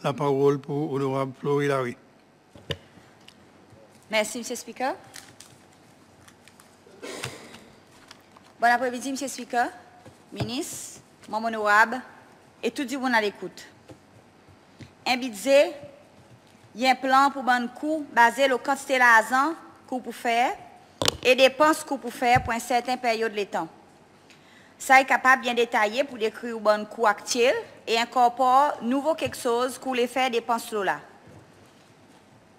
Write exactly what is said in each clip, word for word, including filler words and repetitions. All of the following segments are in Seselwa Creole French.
Laparol pour Onorab Flory Larue. Mersi Mr Speaker. Bonn apre midi Mr Speaker, Minis, Manm Onorab e tou dimoun a lekout. En Bidze i en plan pour bann kou baze lo kantite larzan ki ou pou fer e depans ki ou pou fer pour en serten peryod letan. Sa i kapab byen detaye pour dekrir ou bann kou aktyel e enkorpor nouvo keksoz ki ou le fer depans lo la.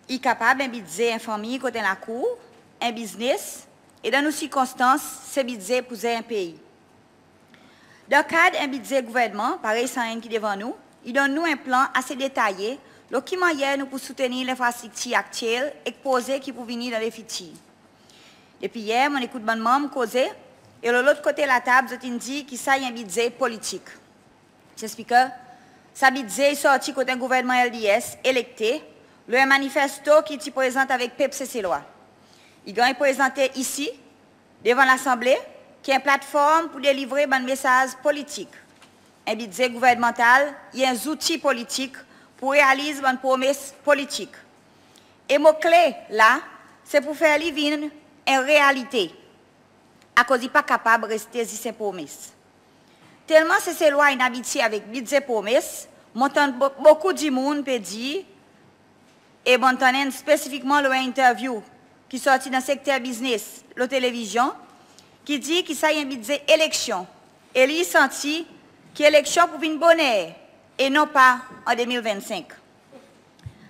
I kapab en Bidze en fanmir kot en lakour, en biznes e dan nou sirkonstans se Bidze pour zer en pei. Dan kad en Bidze Gouvernman parey sa enn ki devan nou, i donn nou en plan ase detaye lo ki mannyer nou pou soutenir lenfrastriktir aktyel ek proze ki pou vini dan lefitir. Depi yer mon'n ekout bann Manm koze e lo lot kote latab zot in dir ki sa i en Bidze politik. Mr Speaker, sa Bidze i sorti kot en Gouvernman LDS elekte lo en manifesto ki i ti prezant avek pep Seselwa. I ganny prezante isi devan Lasanble ki en platform pour delivre bann mesaz politik. En Bidze Gouvernmantal i en zouti politik pour realiz bann promes politik. E mo kle la se pour fer li vin en realite. Akoz i pa kapab reste zis en promes. Telman Seselwa in abitye avek Bidze promes, mon tann bo- bokou dimoun pe dir e mon'n tann enn spesifikman lo en interview ki sorti dan sekter biznes lo televizyon ki dir ki sa i en Bidze eleksyon e li i santi ki eleksyon pou vin boner e non pa an de mil vennsenk.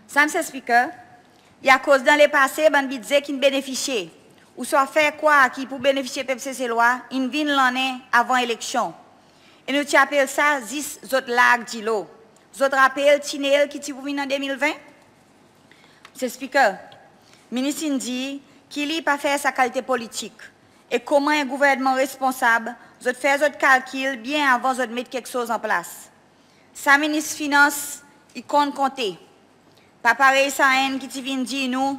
Sa Mr Speaker, i akoz dan lepase bann Bidze ki'n benefisye ouswa fer krwar ki i pou benefisye pep Seselwa in vin lannen avan eleksyon. E nou ti apel sa zis zot larg dilo. Zot rapel tinel ki ti pou vin an de mil ven? Mr Speaker, Minis in dir ki li i pa fer sa kalite politik e koman en Gouvernman responsab zot fer zot kalkil byen avan zot met keksoz an plas. Sa Minis Finans i konn konte. Pa parey sa enn ki ti vin dir nou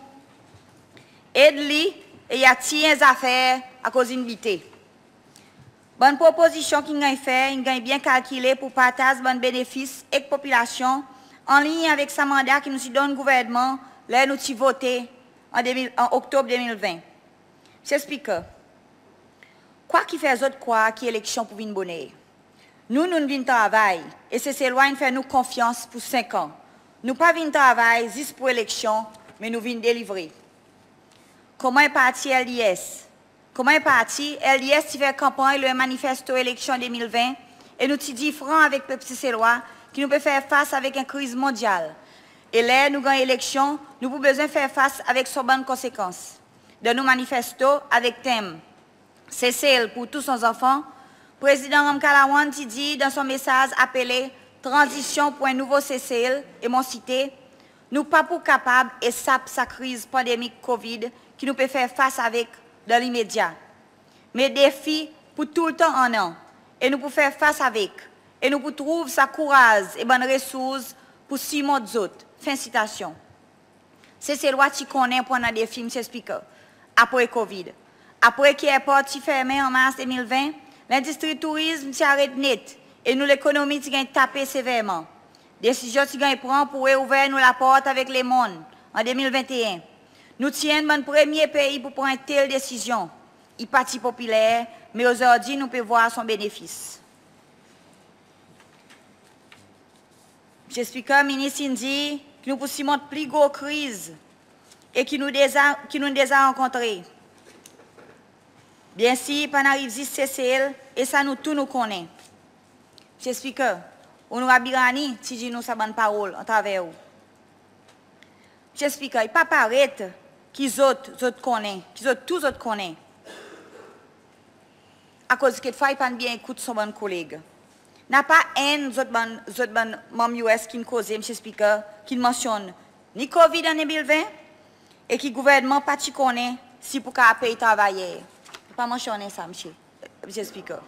ed li e i a tir en zafer akoz in bite. Bann propozisyon ki'n ganny fer in ganny byen kalkile pour partaz bann benefis ek popilasyon anliny avek sa manda ki nou ti donn Gouvernman ler nou ti vote an de mil, an Oktob de mil ven. Mr Speaker, kwa ki fer zot krwar ki eleksyon pou vin boner? Nou, nou'n vin travay e Seselwa in fer nou konfyans pour senk an. Nou pa vin travay zis pour eleksyon, me nou vin delivre. Koman en parti LDS, koman en parti LDS ti fer kanpanny lo en manifesto eleksyon de mil ven e nou ti dir fran avek pep Seselwa ki nou pe fer fas avek en kriz mondyal. E ler nou ganny eleksyon, nou pou bezwen fer fas avek son bann konsekans. Dan nou manifesto avek tenm Sesel pour tou son zanfan, Prezidan Ramkalawan ti dir dan son mesaz apele Tranzisyon pour en nouvo Sesel, e mon site, nou pa pou kapab esap sa kriz pandemik COVID ki nou pe fer fas avek dan limedya. Me defi pou toultan annan e nou pou fer fas avek e nou pou trouv sa kouraz e bann resours pour sirmont zot. Fen sitasyon. Seselwa ti konnen pou annan defi Mr Speaker, apre COVID. Apre ki airport ti fermen an Mars de mil ven, lendistri tourizm ti aret net e nou lekonomi ti ganny tape severman. Desizyon ti ganny pran pour reouver nou laport avek lemonn an de mil venteen. Nou ti enn bann premye pei pour pran en tel desizyon. I pa ti popiler, me ozordi nou pe vwar son benefis. Mr Speaker, Minis in dir ki nou pou sirmont pli gro kriz e ki nou deza, ki nou'n deza rankontre. Byensir, pa'n ariv zis Sesel e sa nou tou nou konnen. Mr Speaker, Onorab Uranie ti dir nou sa bann parol atraver ou. Mr Speaker, i pa paret ki zot, zot konnen, ki zot tou zot konnen. Akoz kekfwa i pa'n byen ekout son bann koleg. Napa enn zot bann, zot bann Manm US ki'n koze, Mr Speaker, ki'n mansyonn ni COVID an de mil ven e ki Gouvernman pa ti konnen si pou kapab pey travayer. I pa mansyonnen sa, Mr, Mr Speaker.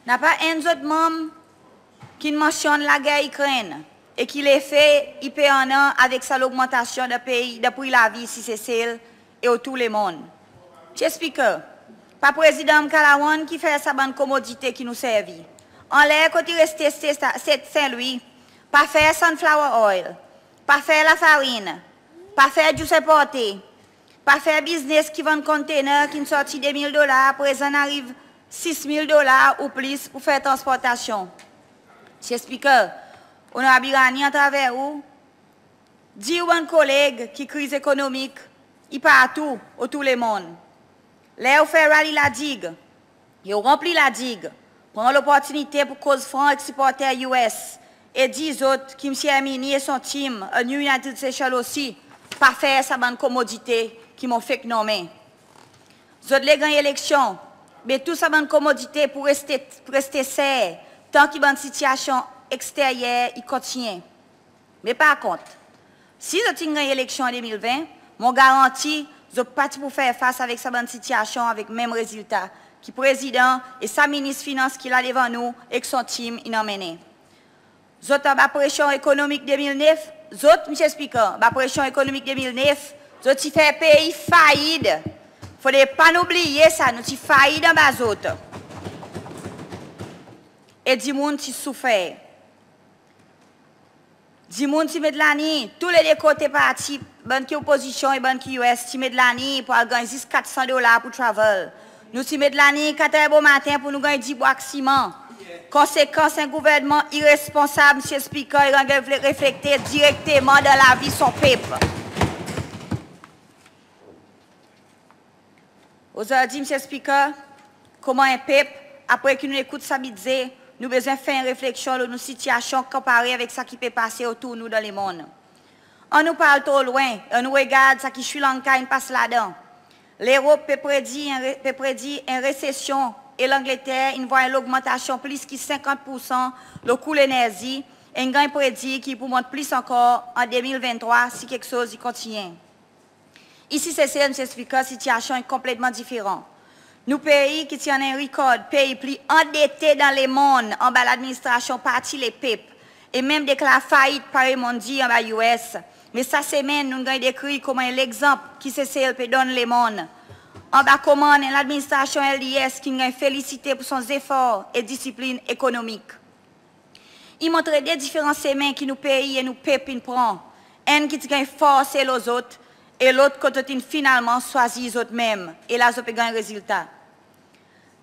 Napa enn zot Manm ki'n mansyonn lager Ikrenn e ki lefe i pe annan avek sa logmantasyon dan pei, dan pri lavi isi Sesel e otour lemonn. Mr Speaker, pa Prezidan Ramkalawan ki fer sa bann komodite ki nou servi. Anler kot i reste Ste, Ste, Ste, St Louis, Pa fer sunflower oil, pa fer lafarin, pa fer zis enporte, pa fer biznes ki vann container ki'n sorti de mil dolar, prezan in ariv sis mil dolar ou plis pour fer transportasyon. Mr Speaker, Onorab Uranie, atraver ou, dir ou bann koleg ki kriz ekonomik i partou otour lemonn. Ler ou fer rally La Digue, e ou ranpli La Digue, pran loportinite pour koz fran ek siporter US e dir zot ki Msye Herminie e son tim, A New United Seychelles osi, pa fer sa bann komodite ki mon fek nonmen. Zot le ganny eleksyon, me tou sa bann komodite pou reste, reste ser, tan ki bann sitiasyon eksteryer i kontinyen. Me par kont, si zot ti'n ganny eleksyon an de mil ven, mon garanti zot pa ti pou fer fas avek sa bann sitiasyon avek menm rezilta ki Prezidan e sa Minis Finans ki la devan nou ek son tim in anmennen. Zot anba presyon ekonomik de mil nef, zot, Mr Speaker, anba presyon ekonomik de mil nef, zot ti fer pei fayit. Fodre pa nou bliye sa, nou ti fayit anba zot. E dimoun ti soufer. Dimoun ti met laliny, tou le de kote parti, bann ki opozisyon e bann ki US, ti met laliny pour al ganny zis kat san dolar pour travel. Nou ti met laliny kat er bomaten pour nou ganny dibwa ek siman. Konsekans en gouvernman iresponsab, Mr Speaker, i ganny reflekte direkteman dan lavi son pep. Ozordi, Mr Speaker, koman en pep, apre ki nou'n ekout sa Bidze, nou bezwen fer en refleksyon lo nou sitiasyon konpare avek sa ki pe pase otour nou dan lemonn. Annou pa al tro lwen, annou regard sa ki Sri Lanka in pas ladan. Lerop pe predir en re-, pe predir en resesyon e Langleter in vwar en logmantasyon plis ki senkant poursan lo kou lenerzi, e in ganny predir ki i pou mont plis ankor an de mil venn trwa si keksoz i kontinyen. Isi Sesel, Mr Speaker, sitiasyon i konpletman diferan. Nou pei ki ti annan en rikord pei pli andete dan lemonn anba ladministrasyon Parti Lepep, e menm deklar fayit parey mon'n dir anba US, me sa semenn nou'n ganny dekrir koman en legzanp ki Sesel pe donn lemonn, anba komann en ladministrasyon LDS ki'n ganny felisite pour son zefor e disiplin ekonomik. I montre de diferan semen ki nou pei e nou pep in pran, enn ki ti ganny forse lo zot, e lot kot zot in finalman swazir zot menm, e la zot pe ganny rezilta.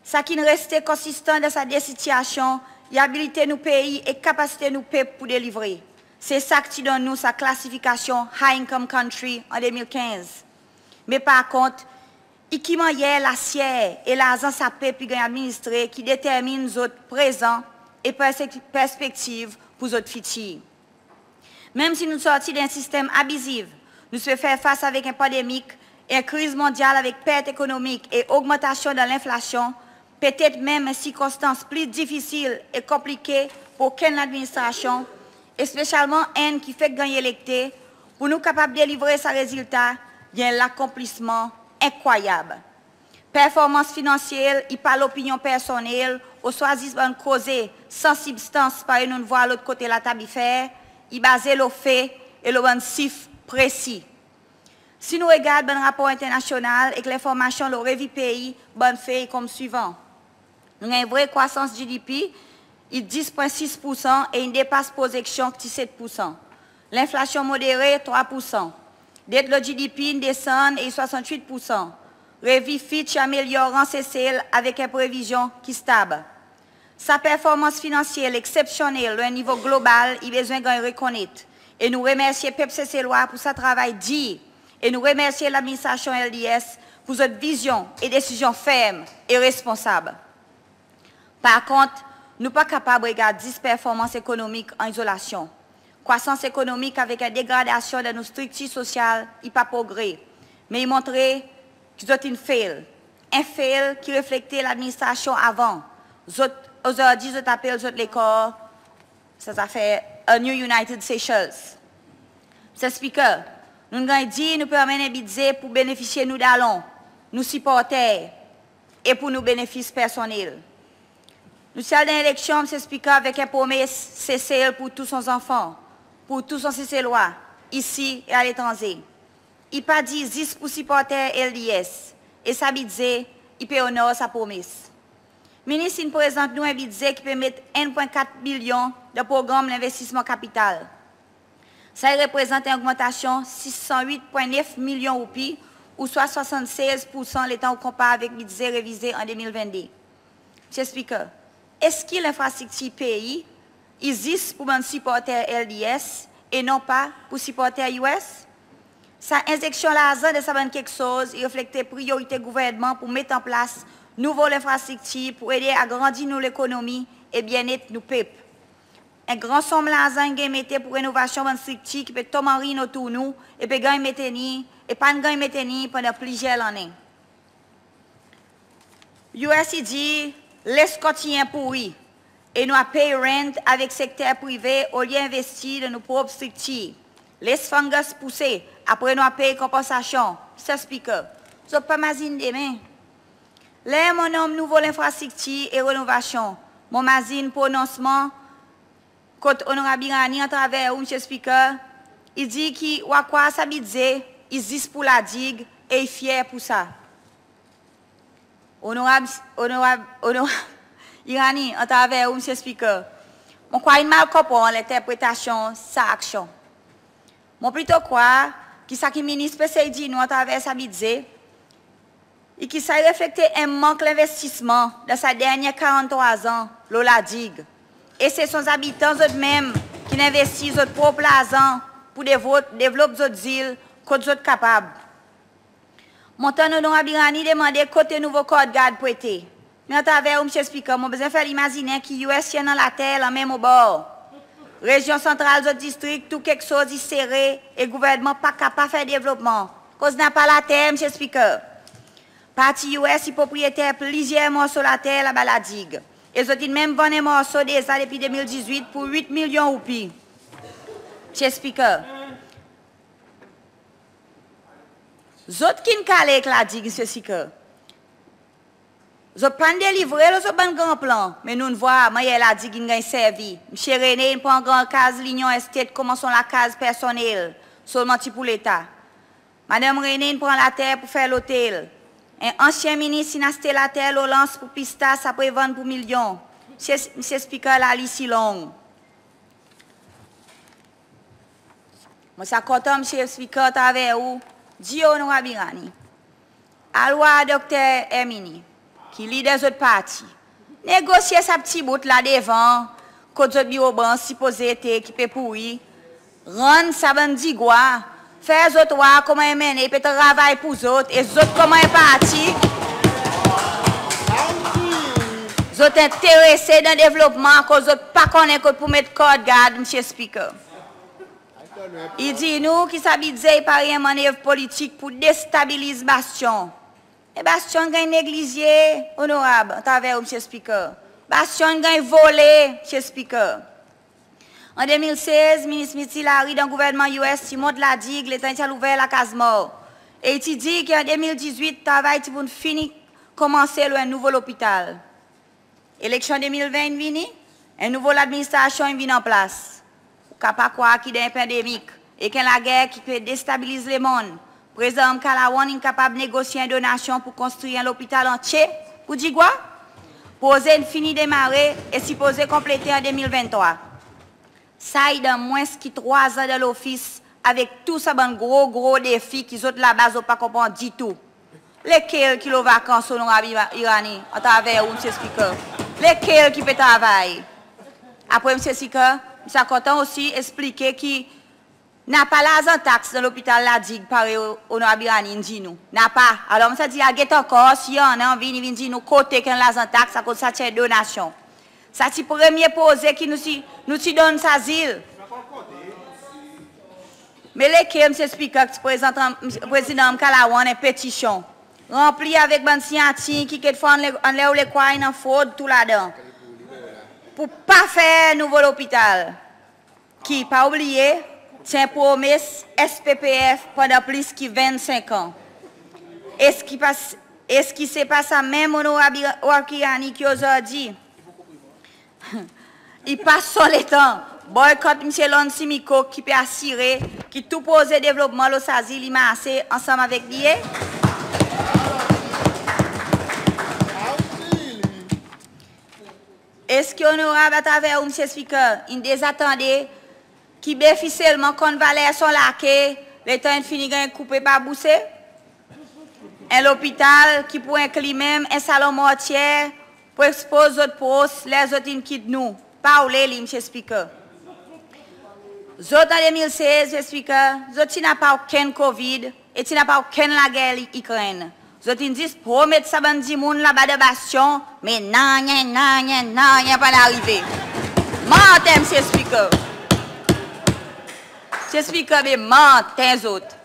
Sa ki'n reste konsistan dan sa de sitiasyon, i abilite nou pei e kapasite nou pep pour delivre. Se sa ki ti donn nou sa klasifikasyon High Income Country an de mil kenz. Me par kont, i ki mannyer lasyer e larzan sa pep i ganny administre ki determin zot prezan e perse-, perspektiv pour zot fitir. Menm si nou'n sorti dan en sistenm abizif, nou ti pe fer fas avek en pandemik, en kriz mondyal avek pert ekonomik e ogmantasyon dan lenflasyon, petet menm en sirkonstans pli difisil e konplike pour okenn ladministrasyon, espesyalman enn ki fek ganny elekte, pour nou kapab delivre sa rezilta, i en lakonplisman enkrwayab. Performans finansyel i pa lopinyon personnel, ouswa zis bann koze san sibstans parey nou'n vwar lot kote latab i fer, i baze lo fe e lo bann sif presi. Si nou regard bann rapor enternasyonal ek lenformasyon lo revi pei, bann fe i konm swivan. Nou annan en vre krwasans GDP i dis pwen sis poursan e in depas prozeksyon ki ti set poursan. Lenflasyon modere, trwa poursan. Det lo GDP in desann e i swasannwit poursan. Revi Fitch i amelyor ran Sesel avek en previzyon ki stab. Sa performans finansyel eksepsyonnel lo en nivo global i bezwen ganny rekonnet. E nou remersye pep Seselwa pour sa travay dir. E nou remersye ladministrasyon LDS pour zot vizyon e desizyon ferm e responsab. Par kont, nou pa kapab regard zis performans ekonomik an izolasyon. Krwasans ekonomik avek en degradasyon dan nou striktir sosyal i pa progre, me i montre ki zot in fail. En fail ki reflekte ladministrasyon avan. Zot, ozordi zot apel zot lekor sa zafer A New United Seychelles. Mr Speaker, nou'n ganny dir nou pe anmenn en Bidze pour benefisye nou dalon, nou siporter, e pour nou benefis personnel. Nou ti al dan eleksyon, Mr Speaker, avek en promes Sesel pour tou son zanfan, pour tou son Seselwa, isi e aletranze. I pa dir zis pour siporter LDS, e sa Bidze i pe onor sa promes. Minis in prezant nou en Bidze ki pe met enn pwen kat bilyon dan progranm lenvestisman kapital. Sa i reprezant en ogmantasyon sis san wit pwen nef milyon roupi, ouswa swasannsez poursan letan ou konpar avek Bidze revize an de mil venn de. Msye Speaker, eski lenfrastriktir pei i zis pour bann siporter LDS e non pa pour siporter US? Sa enzeksyon larzan dan sa bann keksoz i reflekte priyorite Gouvernman pour met an plas nouvo lenfrastriktir pour ede agrandi nou lekonomi e byennet nou pep. En gran sonm larzan in ganny mete pour renovasyon bann striktir ki pe tonm an rin otour nou e pe ganny mentenir, e pa'n ganny mentenir pandan plizyer lannen. US i dir, les kontinyen pouri e nou a pey rent avek sekter prive olye envestir dan nou prop striktir. Les fungus pouse, apre nou a pey konpansasyon. Msye Speaker, zot pa mazin demen. Ler mon nonm nouvo lenfrastriktir e renovasyon, mon mazin prononsman kot Onorab Uranie atraver ou, Msye Speaker, i dir ki ou a krwar sa Bidze i zis pour La Digue e i fyer pour sa. Onorab, Onorab, Onorab Uranie, atraver ou, Msye Speaker, mon krwar in mal konpran lenterpretasyon sa aksyon. Mon plito krwar ki sa ki Minis pe sey dir nou atraver sa Bidze, i ki sa i reflekte en mank lenvestisman dan sa dernyen karanntrwa an lo La Digue. E se son zabitan zot menm ki'n envestir zot prop larzan pour devlop, devlop zot zil kot zot kapab. Mon tann Onorab Uranie demande kote nouvo kordgard pou ete. Me atraver ou, Msye Speaker, mon bezwen fer li mazinen ki US i annan later lanmenm obor. Rezyon Santral, zot distrik, tou keksoz i sere e Gouvernman pa kapab fer devlopman akoz napa later, Msye Speaker. Parti US i propriyeter plizyer morso later laba La Digue. E zot in menm vann en morso deza depi de mil dizwit pour wit milyon roupi. Msye Speaker, zot ki'n kale ek La Digue, Msye Speaker. Zot pa'n delivre lo zot bann gran plan, me nou'n vwar mannyer La Digue in ganny servi. Msye René in pran gran kaz L'Union Estate konman son lakaz personnel, solman ti pour Leta. Madanm René in pran later pour fer lotel. En ansyen minis in aste later lo Lans pour pistas, apre vann pour milyon. Msye, Msye Speaker, lalis i long. Mon ti a kontan, Msye Speaker, atraver ou, dir Onorab Uranie, al war Dokter Herminie, ki lider zot parti, negosye sa pti bout la devan kot zot biro brans sipoze ete ki pe pouri, rann sa bann digwa, fer zot war konman MNA pe travay pour zot, e zot konman en parti, zot enterese dan devlopman akoz zot pa konnen kot pour met kordgard, Msye Speaker. I dir nou ki sa Bidze i parey en mannev politik pour destabiliz Bastyon. E Bastyon in ganny neglize, Onorab, atraver ou, Msye Speaker. Bastyon in ganny vole, Msye Speaker. An de mil sez, Minis Mithy Larue dan Gouvernman US ti mont La Digue letan i ti al ouver Lakaz Mor. E i ti dir ki an de mil dizwit, travay ti pou'n fini konmanse lo en nouvo lopital. Eleksyon de mil ven in vini, en nouvo ladministrasyon in vin an plas. Ou kapab krwar ki dan en pandemik, ek en lager ki pe destabiliz lemonn, Prezidan Ramkalawan in kapab negosye en donasyon pour konstri en lopital antye pour Digwa. Proze in fini demare e sipoze konplete an de mil venntrwa. Sa i dan mwens ki trwa an dan lofis, avek tou sa bann gro, gro defi ki zot laba zot pa konpran ditou. Lekel ki lo vakans, Onorab Ira-, Uranie, atraver ou, Msye Speaker? Lekel ki pe travay? Apre, Msye Speaker, mon ti a kontan osi eksplike ki napa larzan taks dan lopital La Digue, parey Onorab Uranie in dir nou. Napa. Alor, mon ti a dir, al get ankor, si i annan, vini, vini dir nou kote ki annan larzan taks, akoz sa ti en donasyon. Sa ti premye proze ki nou ti, nou ti donn sa zil. Me lekel, Msye Speaker, ki ti prezant Prezidan Ramkalawan en petisyon ranpli avek bann sinyatir ki kekfwa anler, anler ou le krwar i annan frod tou ladan, pour pa fer nouvo lopital, ki, pa oubliye, ti en promes SPPF pandan plis ki vennsenk an. Eski pa s-, eski se pa sa menm Onorab Ira-, Uranie ki ozordi i pas son letan boykot Msye Lon Simiko ki pe asire ki tou proze devlopman lo sa zil i marse ansanm avek BA? Eski Onorab, atraver ou Msye Speaker, in deza tande ki bef i selman konn valer son lake letan in fini ganny koupe par bouse? En lopital ki pou enkli menm en salon mortyer pou ekspoz zot pros ler zot in kit nou. Pa oule li Msye Speaker. Zot an de mil sez Msye Speaker, zot ti napa okenn COVID e ti napa okenn lager Ikrenn. Zot in zis promet sa bann dimoun laba dan bastyon, me nanryen, nanryen, nanryen pa'n arive. Manter Msye Speaker. Msye Speaker, be manter zot.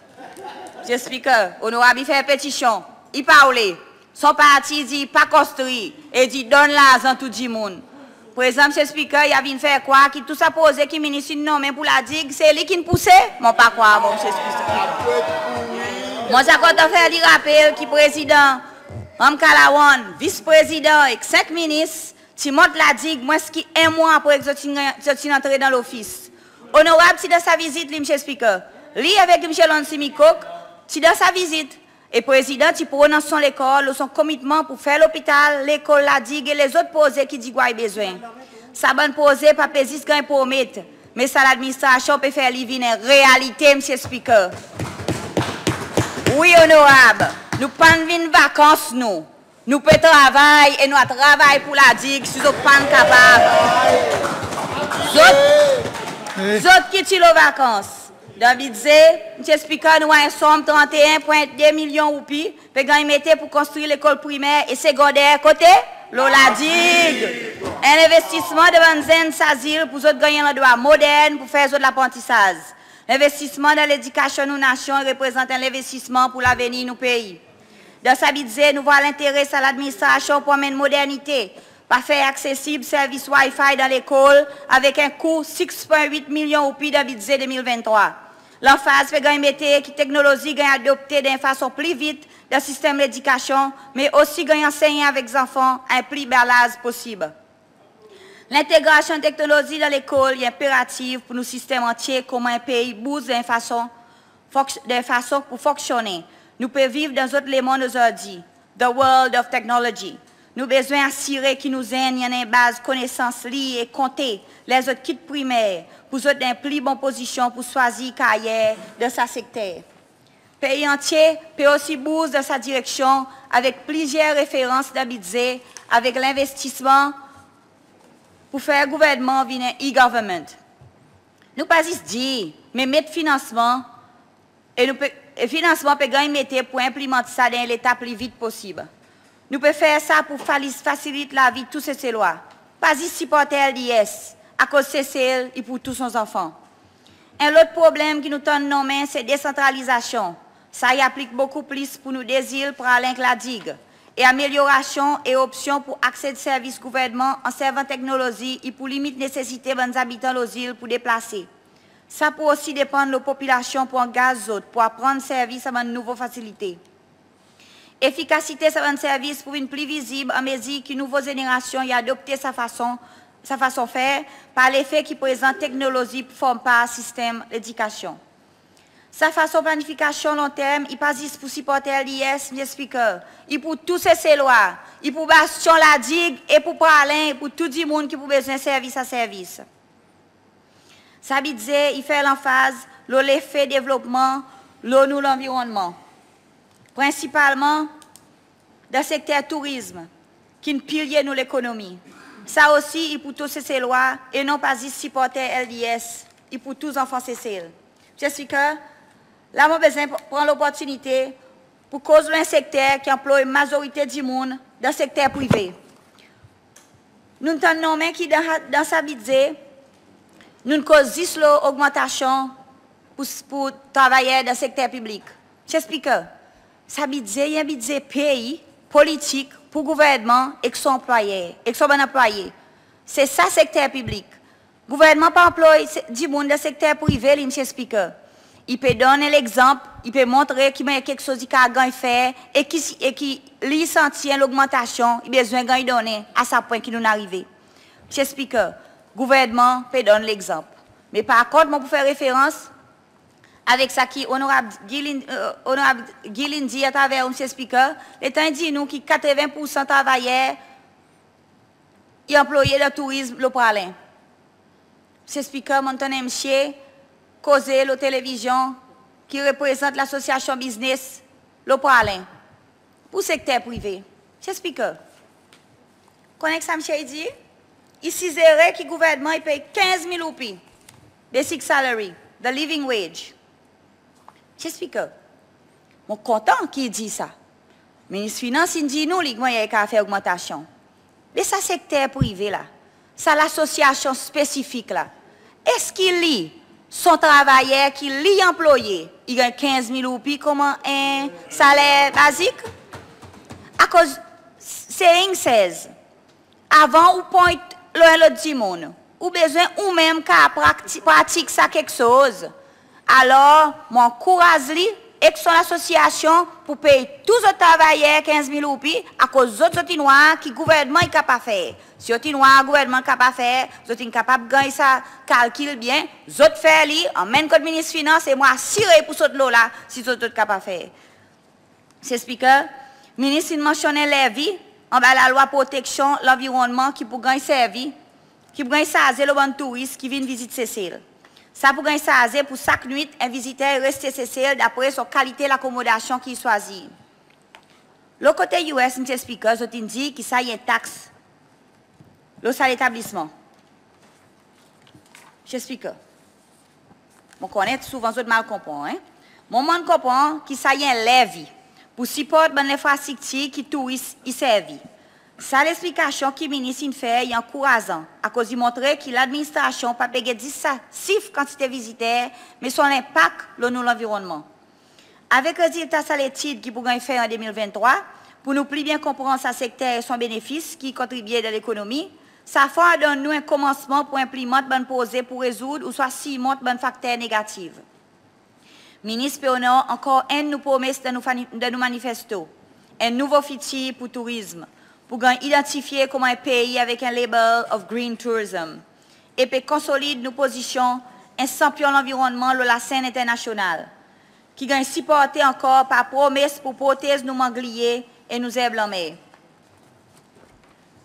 Msye Speaker, Onorab i fer petisyon, i pa oule. Son parti dir pa konstri e dir donn larzan tou dimoun. Prezan Msye Speaker, i a vin fer krwar ki tou sa proze ki Minis in nonmen pour La Digue, se li ki'n pouse. Mon pa krwar mwan Msye Speaker. Mon ti a kontan fer li rapel ki Prezidan Ramkalawan, Vis Prezidan ek senk Minis ti mont La Digue mwens ki en mwan apre ki zot ti'n, zot ti'n antre dan lofis. Onorab ti dan sa vizit li Msye Speaker. Li avek Msye Lancy Micoque ti dan sa vizit. E Prezidan ti pronons son lekor lo son komitman pour fer lopital, lekol La Digue e lezot proze ki Digwa i bezwen. Sa bann proze pa pe zis ganny promet, me sa ladministrasyon pe fer li vin en realite Msye Speaker. Wi Onorab, nou pa'n vin vakans nou. Nou pe travay e nou a travay pour La Digue si zot pa'n kapab. Zot, zot ki ti lo vakans. Dan Bidze Msye Speaker, nou war en sonm trannteyen pwen de milyon roupi pe ganny mete pour konstri lekol primer e segonder kote? Lo La Digue. En lenvestisman dan bann zenn sa zil pour zot ganny en landrwa modern pour fer zot laprantisaz. Lenvestisman dan ledikasyon nou nasyon i reprezant en lenvestisman pour lavenir nou pei. Dan sa Bidze nou war lentere sa ladministrasyon pour anmenn modernite, pa fer aksesib servis Wi-Fi dan lekol avek en kou six point eight milyon roupi dan Bidze de mil venntrwa. Lanfaz pe ganny mete ki teknolozi ganny adopte dan en fason pli vit dan sistenm ledikasyon, me osi ganny ansenyen avek zanfan a en pli ba laz posib. Lentegrasyon teknolozi dan lekol i enperatif pour nou sistenm antye konman en pei bouz dan en fason fonks-, dan en fason pour fonksyonnen. Nou pe viv dan zot lemonn ozordi, the world of technology. Nou bezwen asire ki nou zenn i annan en baz konesans lir e konte ler zot kit primer pour zot dan en pli bon pozisyon pour swazir karyer dan sa sekter. Pei antye pe osi bouz dan sa direksyon avek plizyer referans dan Bidze avek lenvestisman pour fer gouvernman vin en e-government. Nou pa zis dir, me met finansman e nou pe, e finansman pe ganny mete pour enplimant sa dan en leta pli vit posib. Nou pe fer sa pour fali-, fasilit lavi tou Seselwa, pa zis siporter LDS, akoz Sesel i pour tou son zanfan. En lot problenm ki nou tann nonmen se desantralizasyon. Sa i aplik bokou plis pour nou de zil, Praslin ek La Digue. E amelyorasyon e opsyon pour akse servis gouvernman an servan teknolozi i pour limit nesesite bann zabitan lo zil pour deplase. Sa pou osi depann lo popilasyon pour angaz zot pour aprann servi sa bann nouvo fasilite. Efikasite sa bann servis pou vin pli vizib anmezir ki nouvo zenerasyon i adopte sa fason, sa fason fer, par lefe ki prezan teknolozi pou form par sistenm ledikasyon. Sa fason planifikasyon lonterm i pa zis pour siporter LDS, Msye Speaker, i pour tou Seselwa, i pour bastyon La Digue e pour Praslin, e pour tou dimoun ki pou bezwen servi sa servis. Sa Bidze i fer lanfaz lo lefe devlopman lo nou lanvironnman, prensipalman dan sekter tourizm, ki'n pilye nou lekonomi. Sa osi i pour tou Seselwa e non pa zis siporter LDS, i pour tou zanfan Sesel. Msye Speaker, la mon bezwen pr-, pran loportinite pour koz lo en sekter ki anploy mazorite dimoun dan sekter prive. Nou'n tann nonmen ki dan, dan sa Bidze, nou'n koz zis lo ogmantasyon pour, pour travayer dan sekter piblik. Msye Speaker, sa Bidze i en Bidze pei, politik pour gouvernman ek son anplwayer, ek son bann anplwaye. Se sa sekter piblik. Gouvernman pa anploy se, dimoun dan sekter prive li, Msye Speaker. I pe donn en legzanp, i pe montre ki mannyer keksoz i kapab ganny fer e ki si, e ki li i santi en logmantasyon i bezwen ganny donnen a sa pwen ki nou'n arive. Msye Speaker, gouvernman pe donn legzanp. Me par kont mon pou fer referans avek sa ki Onorab Gill in, e, Onorab Gill in dir atraver ou Msye Speaker, letan i dir nou ki katreven poursan travayer i anploye dan tourizm lo Praslin. Msye Spiker, mon'n tann en msye koze lo televizyon ki reprezant lasosyasyon biznes lo Praslin pour sekter prive. Msye Spiker, konnen sa msye i dir? I sizere ki gouvernman i pey kenz mil roupi basic salary, the living wage. Msye Spiker, mon kontan ki i dir sa. Minis Finans in dir nou li ki mannyer i kapab fer ogmantasyon. Me sa sekter prive la, sa lasosyasyon spesifik la, eski li, son travayer ki li anploye, i ganny kenz mil roupi konman en saler bazik? Akoz saying says, avan ou point lo en lot dimoun, ou bezwen ou menm kapab pratik sa keksoz. Alor mon ankouraz li ek son lasosyasyon pour pey tou zot travayer kenz mil roupi, akoz zot, zot in war ki gouvernman i kapab fer. Si zot in war gouvernman kapab fer, zot in kapab ganny sa kalkil byen, zot fer li, anmenn kot Minis Finans e mon asire i pou sot lo la si zot, zot kapab fer. Msye Spiker, Minis in mansyonn en levi anba Lalwa Proteksyon Lanvironnman ki pou ganny servi, ki pou ganny sarze lo bann touris ki vin vizit Sesel. Sa pou ganny sarze pour sak nwit en viziter i reste Sesel dapre son kalite lakomodasyon ki i swazir. Lo kote US, Msye Spiker, zot in dir ki sa i en taks lo sa letablisman. Msye Spiker, mon konnen souvan zot mal konpran, en? Mwan mon'n konpran ki sa i en levi pour siport bann lenfrastriktir ki touris i servi. Sa leksplikasyon ki Minis in fer i ankourazan, akoz i montre ki ladministrasyon pa pe get zis sa sif kantite viziter, me son lenpak lo nou lanvironnman. Avek rezilta sa letid ki pou ganny fer an de mil venntrwa, pour nou pli byen konpran sa sekter e son benefis ki i kontribye dan lekonomi, sa fwa donn nou en komansman pour enplimant bann proze pour rezourd ouswa sirmont bann fakter negatif. Minis pe onor ankor enn nou promes dan nou fani-, dan nou manifesto, en nouvo fitir pour tourizm, pou ganny idantifye konman en pei avek en label of green tourism, e pe konsolid nou pozisyon en sanpyon lanvironnman lo lasenn enternasyonal, ki ganny siporte ankor par promes pour protez nou mangliye e nou zerb lanmer.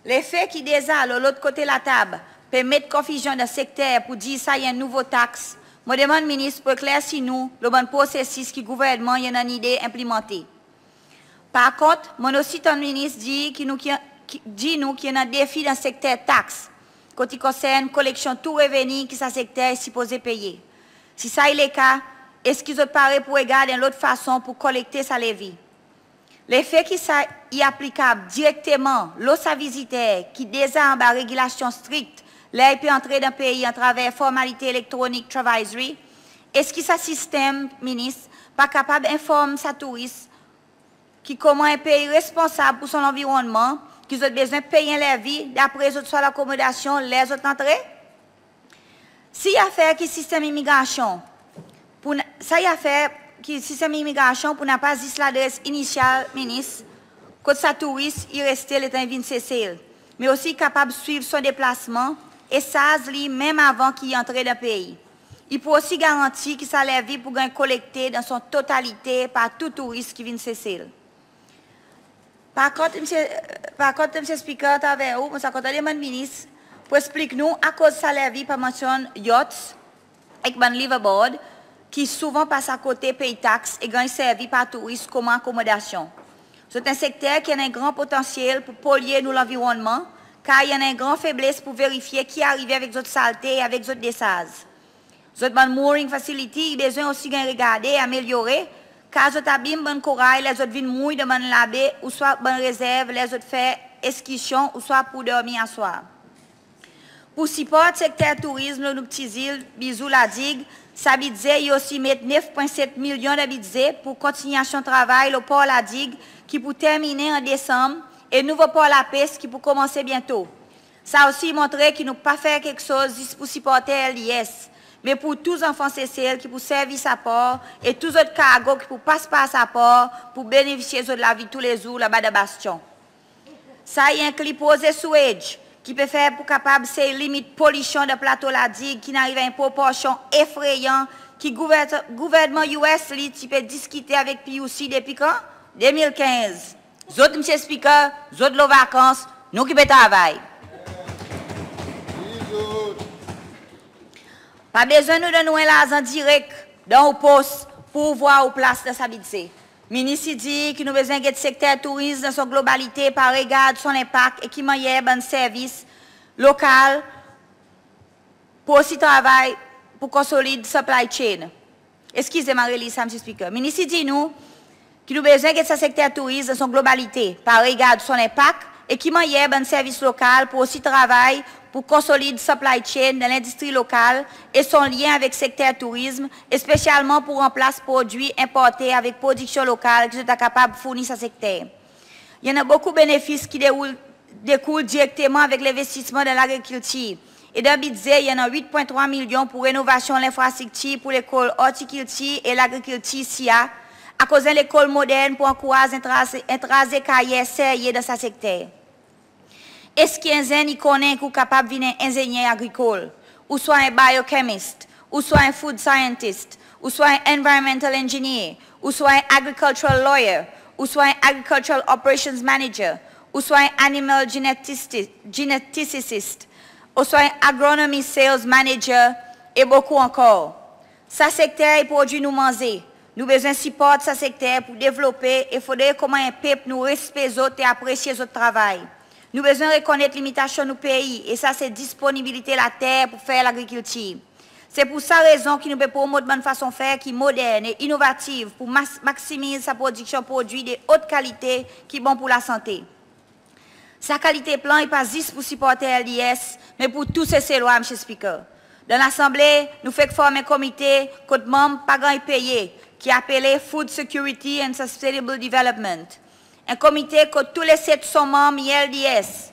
Lefe ki deza lo lot kote latab pe met konfizyon dan sekter pour dir sa i en nouvo taks, mon demann Minis pour eklersi nou lo bann prosesis ki gouvernman i annan lide enplimante. Par kont, mon'n osi tann Minis dir ki nou ki, ki, dir nou ki i annan defi dan sekter taks, kot i konsern koleksyon tou reveni ki sa sekter i sipoze peye. Si sa i leka, eski zot pare pour regard en lot fason pour kolekte sa levi? Lefe ki sa i aplikab direkteman lo sa viziter ki deza anba regilasyon strik ler i pe antre dan pei atraver formalite elektronik Travizory, eski sa sistenm, Minis, pa kapab enform sa touris ki konman en pei responsab pour son lanvironnman, ki zot bezwen pey en levi dapre zot swa lakomodasyon ler zot antre? Si i afer ki sistenm imigrasyon pou n-, sa i afer ki sistenm imigrasyon pou napa zis ladres inisyal, Minis, kot sa touris i reste letan i vin Sesel, me osi i kapab swiv son deplasman e sarz li menm avan ki i antre dan pei. I pou osi garanti ki sa levi pou ganny kolekte dan son totalite par tou touris ki vin Sesel. Par kont, Msye, par kont, Msye Spiker, atraver ou, mon ti a kontan demann Minis pour eksplik nou akoz sa levi pa mansyonn yachts ek bann liveaboard ki souvan pas akote pey taks e ganny servi par touris konman akomodasyon. Zot en sekter ki annan en gran potansyel pour polye nou lanvironnman, kar i annan en gran febles pour verifye ki arive avek zot salte e avek zot desarz. Zot bann mooring facility i bezwen osi ganny regarde e amelyore, kar zot abim bann koray ler zot vin mouy dan bann labe ouswa bann rezerv ler zot fer ekskirsyon ouswa pour dormi aswar. Pour siport sekter tourizm lo nou pti zil Bizou La Digue, sa bidze i osi met nef pwen set milyon dan bidze pour kontinyasyon travay lo Por La Digue ki pou terminen an Desanm e nouvo Por Lapes ki pou konmanse byento. Sa osi i montre ki nou pa fer keksoz zis pour siporter LDS, me pour tou zanfan Sesel ki pou servi sa por e tou zot kargo ki pou pas par sa por pou benefisye zot lavi toulezour laba dan Bastyon. Sa i enkli proze sewage ki pe fer pour kapab sey limit polisyon dan plato La Digue ki'n ariv a en proporsyon efreyan ki gouver-, gouvernman US li ti pe diskite avek PUC depi kan? De mil kenz. Zot, Msye Spiker, zot lo vakans, nou ki pe travay. Pa bezwen nou donn ou en larzan direk dan ou pos pour ou vwar ou plas dan sa Bidze. Minis i dir ki nou bezwen get sekter tourizm dan son globalite par regard son lenpak e ki mannyer bann servis lokal pour osi travay pour konsolid supply chain. Eskiz mwan, mon a relir sa Mr Speaker. Minis i dir nou ki nou bezwen get sa sekter tourizm dan son globalite par regard son lenpak e ki mannyer bann servis lokal pour osi travay pour konsolid supply chain dan lendistri lokal e son lyen avek sekter tourizm, espesyalman pour ranplas prodwi enporte avek prodiksyon lokal ki zot a kapab fourni sa sekter. I annan bokou benefis ki deroul- dekoul direkteman avek lenvestisman dan lagrikiltir. E dan Bidze i annan wit pwen trwa milyon pour renovasyon lenfrastriktir pour lekol ortikiltir e lagrikiltir SIA, akoz en lekol modern pour ankouraz en traze- en traze karyer serye dan sa sekter. Eski en zenn i konnen ki ou kapab vin en enzenyer agrikol, ouswa en biochemist, ouswa en food scientist, ouswa en environmental engineer, ouswa en agricultural lawyer, ouswa en agricultural operations manager, ouswa en animal genetisti- geneticist, ouswa en agronomy sales manager e bokou ankor? Sa sekter i prodwi nou manze. Nou bezwen siport sa sekter pour devlope e fodre konman en pep nou respe zot e apresye zot travay. Nou bezwen rekonnet limitasyon nou pei e sa se disponibilite later pour fer lagrikiltir. Se pour sa rezon ki nou pe promot bann fason fer ki modern e inovativ pour mas- maksimiz sa prodiksyon prodwi de ot kalite ki bon pour lasante. Sa kalite plan i pa zis pour siporter LDS, me pour tou Seselwa Mr Speaker. Dan Lasanble nou fek form en komite kot manm pa ganny peye ki apele Food Security and Sustainable Development. En komite kot tou le set son manm i LDS.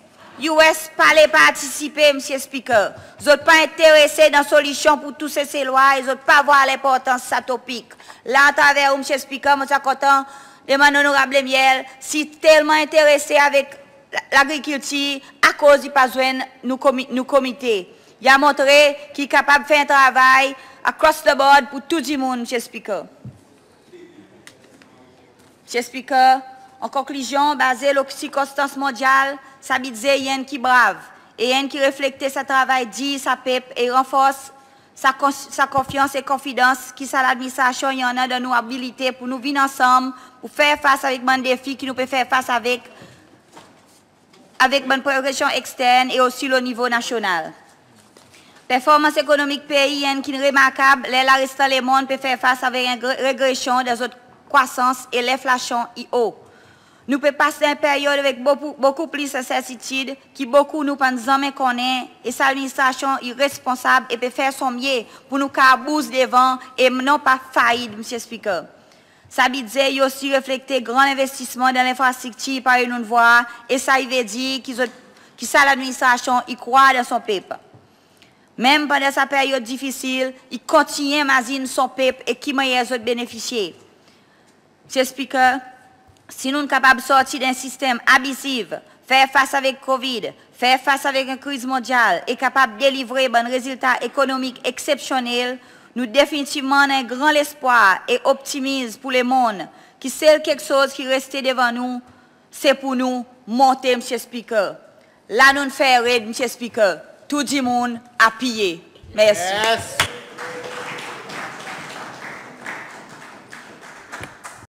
US pa le partisipe Mr Speaker. Zot pa enterese dan solisyon pour tou Seselwa e zot pa vwar lenportans sa topik. La atraver ou Mr Speaker mon ti a kontan demann Onorab Lemiel si i telman enterese avek la- lagrikiltir, akoz i pa zwenn nou komi- nou komite? I a montre ki i kapab fer en travay across the board pour tou dimoun Mr Speaker. Mr Speaker, an konklizyon, baze lo sirkonstans mondyal, sa Bidze i enn ki brav e enn ki reflekte sa travay dir sa pep e ranfors sa kons- sa konfyans e konfidans ki sa ladministrasyon i annan dan nou abilite pour nou vin ansanm pour fer fas avek bann defi ki nou pe fer fas avek avek bann presyon ekstern e osi lo nivo nasyonal. Performans ekonomik pei i enn ki'n remarkab ler larestan lemonn pe fer fas avek en gre- regresyon dan zot krwasans e lenflasyon i o. Nou pe pas dan en peryod avek bokou- bokou plis ensertitid ki bokou nou pa'n zanmen konnen e sa ladministrasyon i responsab e pe fer son mye pour nou kapab bouz devan e non pa fayit Mr Speaker. Sa Bidze i osi reflekte gran lenvestisman dan lenfrastriktir parey nou'n vwar e sa i vedir ki zot- ki sa ladministrasyon i krwar dan son pep. Menm pandan sa peryod difisil i kontinyen mazin son pep e ki mannyer zot benefisye. Mr Speaker, si nou'n kapab sorti dan en sistenm abiziv, fer fas avek COVID, fer fas avek en kriz mondyal e kapab delivre bann rezilta ekonomik eksepsyonnel, nou definitivman annan en gran lespwar e optimiz pour lemonn ki sel keksoz ki reste devan nou se pour nou monte Mr Speaker. La nou'n fer red Mr Speaker. Tou dimoun apiye. Mersi.